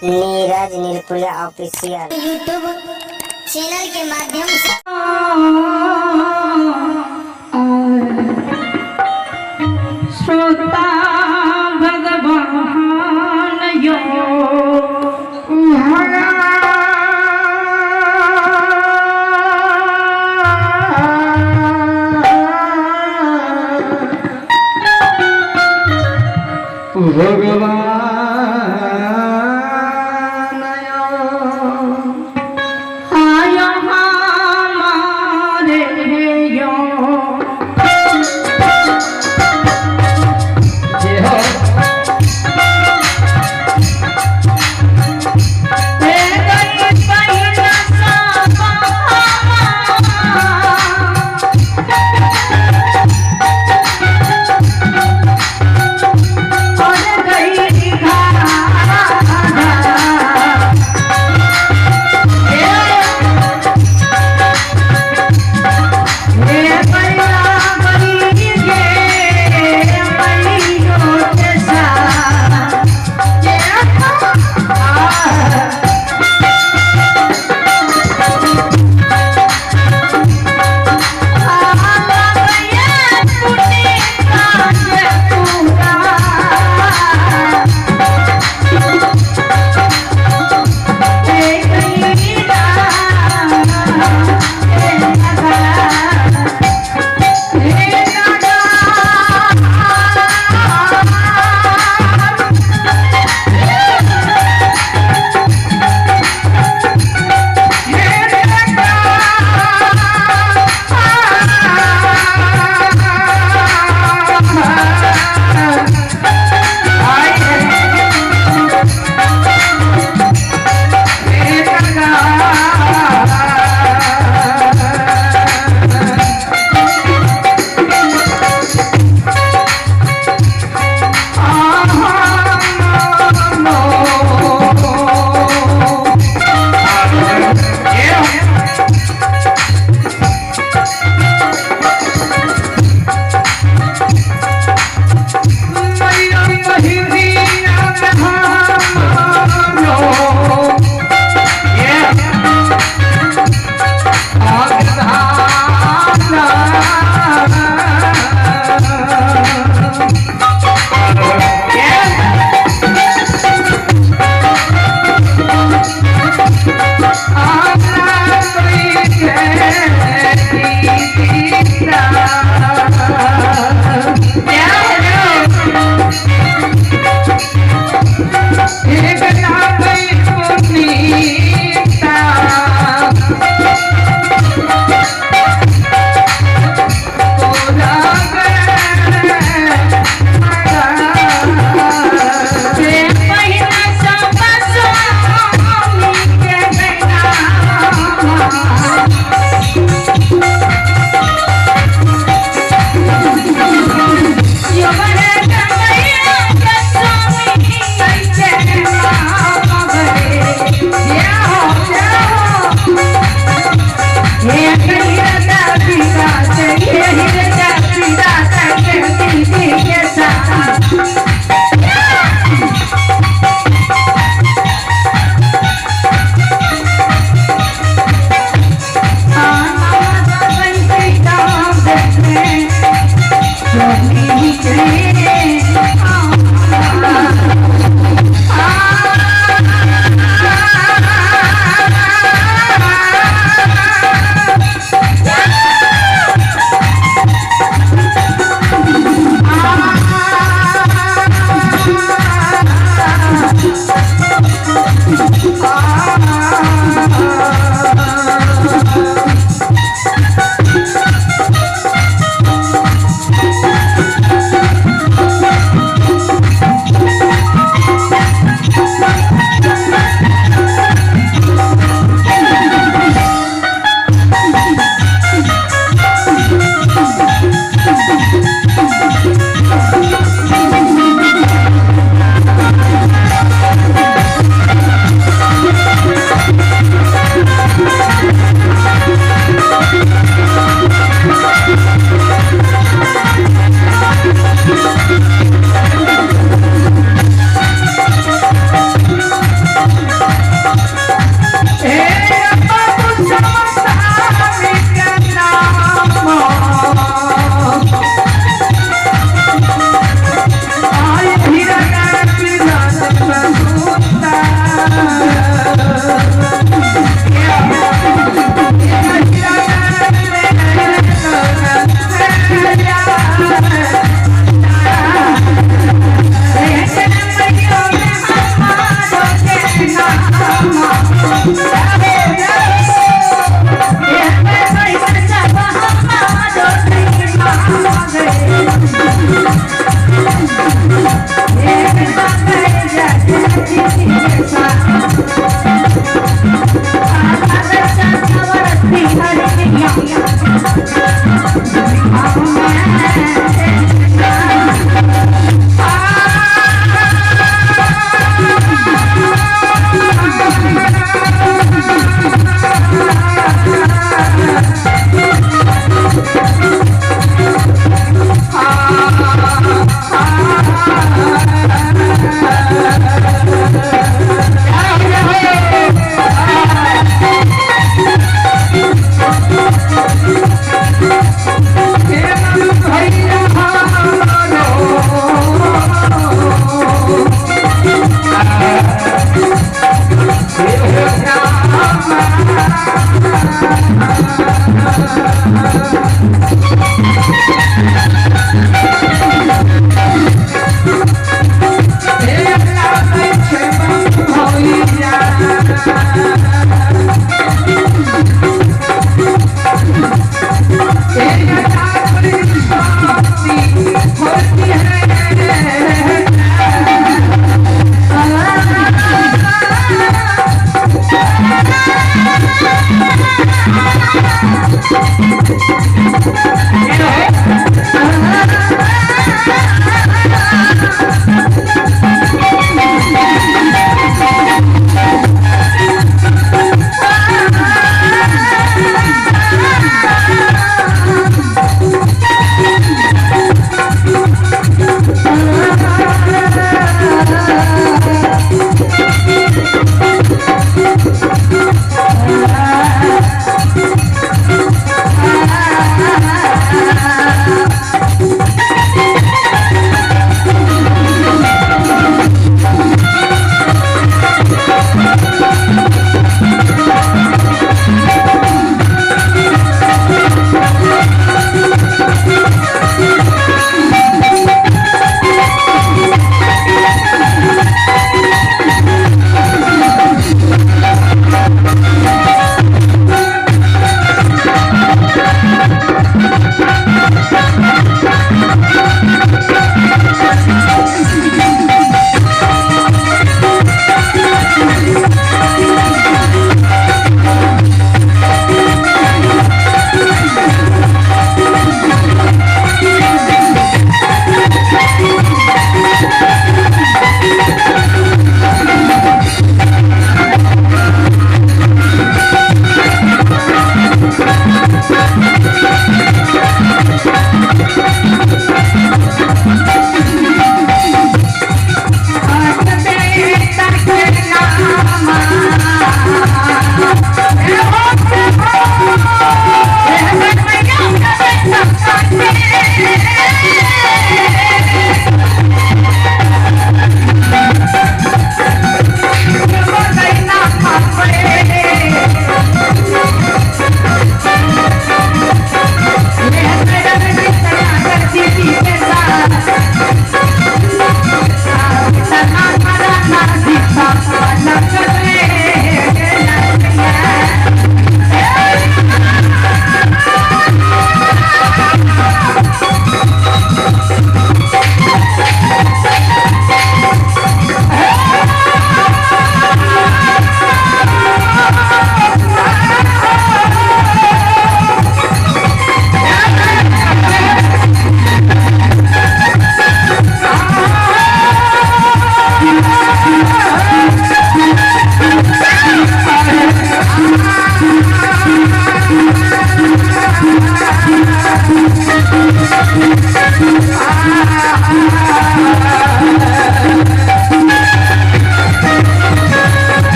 Neeraj Nirpuriya official YouTube channel के माध्यम से। श्रोता भगवान यो भगवान आयो हमारे यो। है।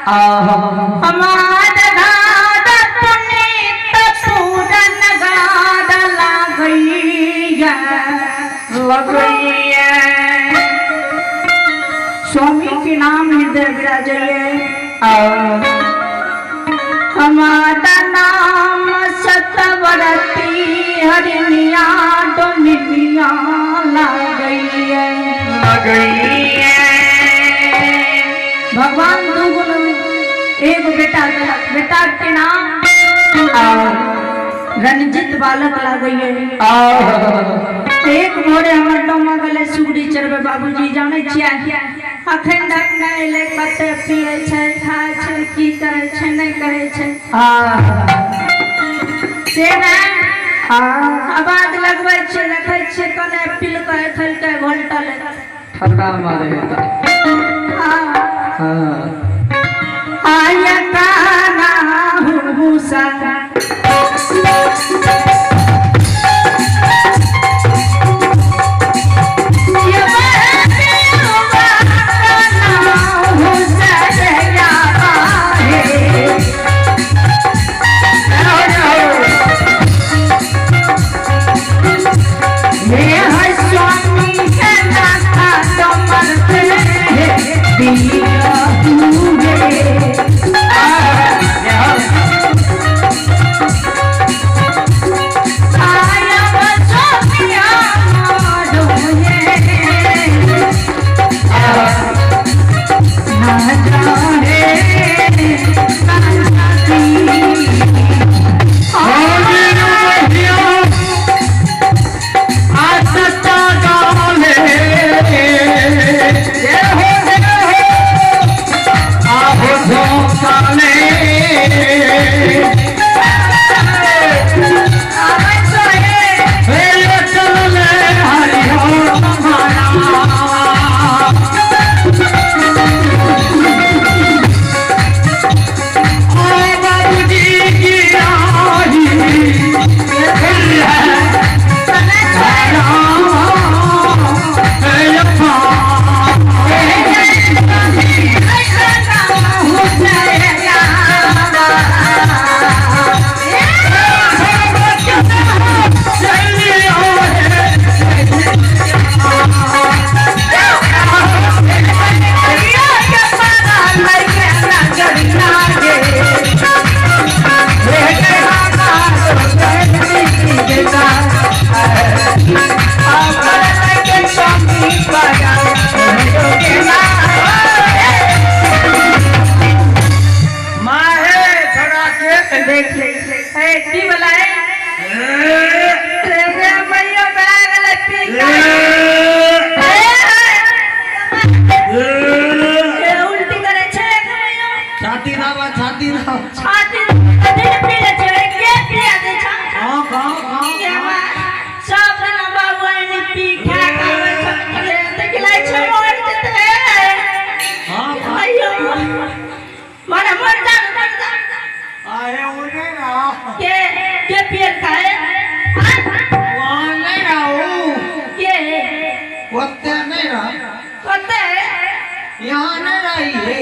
हमार घाट पुनीत पूरन गार लागैया लगैया। स्वामी के नाम हृदय विराजैया। हमारा नाम सतवरती हरिणिया डोमिनिया लागैया लगैया। भगवान दू गुण एगो बेटा देलक, बेटा के नाम रणजीत बालक लागैया। एक भोरे हमर डोमा गेलै सुगरी चरबै, बाबूजी जानै छियै अखन तक नहि एलै, कते पियै छै खाइ छै की करै छै नहि करै छै से नहि आवाज लगबै छियै, देखै छियै कने पिलकै खेलकै घोलटल ठंडा मारे। हाँ। आय काना हुसा माहे छड़ा के देख ले ए की वाला है रे मैया बड़ा गले पी के ए उल्टी करे छै मैया छाती दाबा छाती दाबा छाती दिन पी ले छै के पिया दे छै। गाँव गाँव गाँव के बा सब दिन बाबू आइनी पी खा के आबै छै त खिलाइ छै मर जेतै। हाँ। अयो मर मर जा मर जा। आहे वो नहीं रहा के पियल खाए वहाँ नहीं रहा वो के ओते नहीं रहा कते यहाँ नहीं रही है।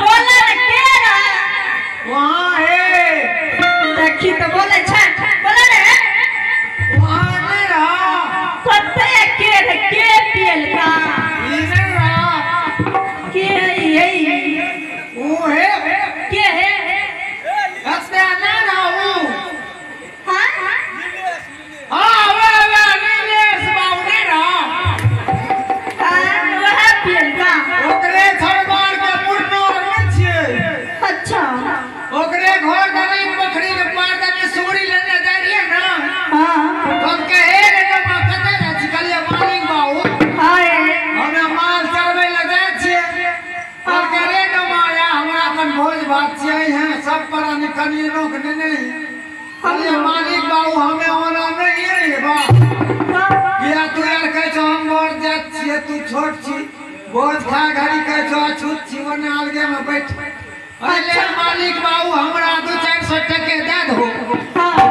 बोले रे के रहा वहाँ है देखी तो बोले छै बोले रे वहाँ नहीं रहा कते के रे के पियल का ये नहीं रहा के है वो है के है ओते नहीं रहा वो। हां हाँ वे वे नीलेश बाबू नहीं रहा हां वह पियल का ओकरे छड़बार के मुरनो नहीं छियै। अच्छा ओकरे घर दनी पोखरी के पार दनी सुगरी लेने जाइ रहियै ना। हां हम कहे रे डमा कतऽ जाइ छी? कहलियै मालिक बाबू हाय हमे माल चरबै लए जाइ छियै। कहलकै रे डमा या हमरा अपन भोज भात छियै हैं सब प्राणी कनियनो के नेने। कहलियै मालिक बाबू हमे ओना नहि रे बा किया तू यार कहै छौ हम बड़ जात छियै तू छोट छी भोज खा घड़ी कहै छौ अछूत छी ओने अलगे में बैठ। अरे मालिक बाबू हमरा 200-400 टके दए दहो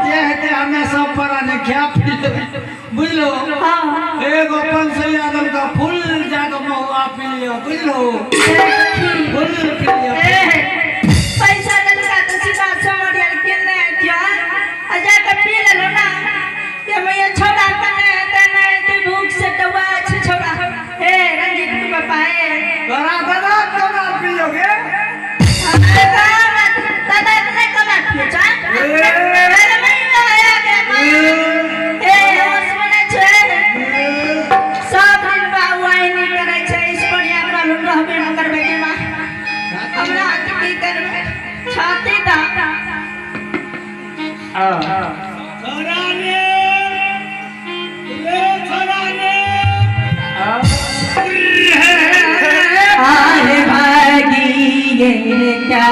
जे हेतै हमे सब प्राणी खा पी लेबै बुझलो। एगो 500 यादव का फुल जाके महुआ पी लियो बुझलो फुल पी लियो। के की करबै छाती दा छोरा रे रे छोरा रे आहे भागी ये क्या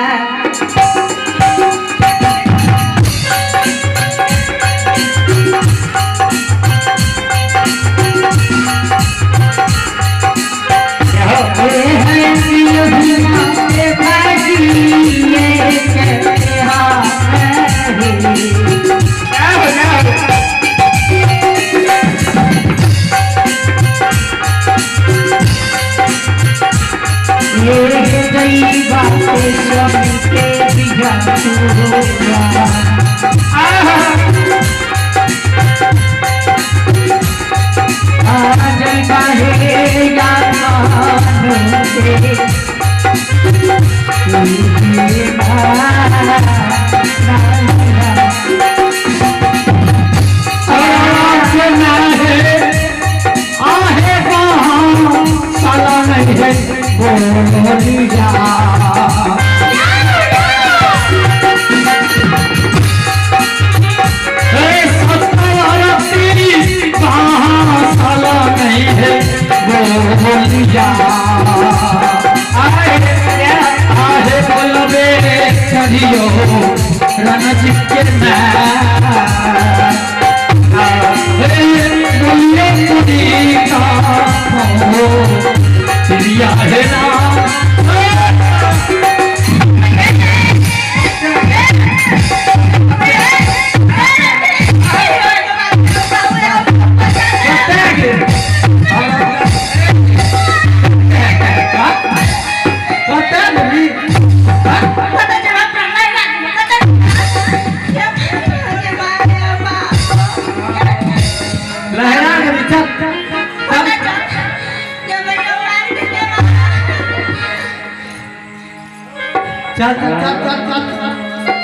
चल चल चल चल चल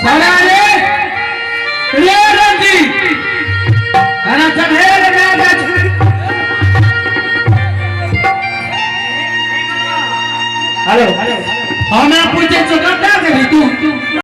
छोरा रे रे रंजी अरे चल हे।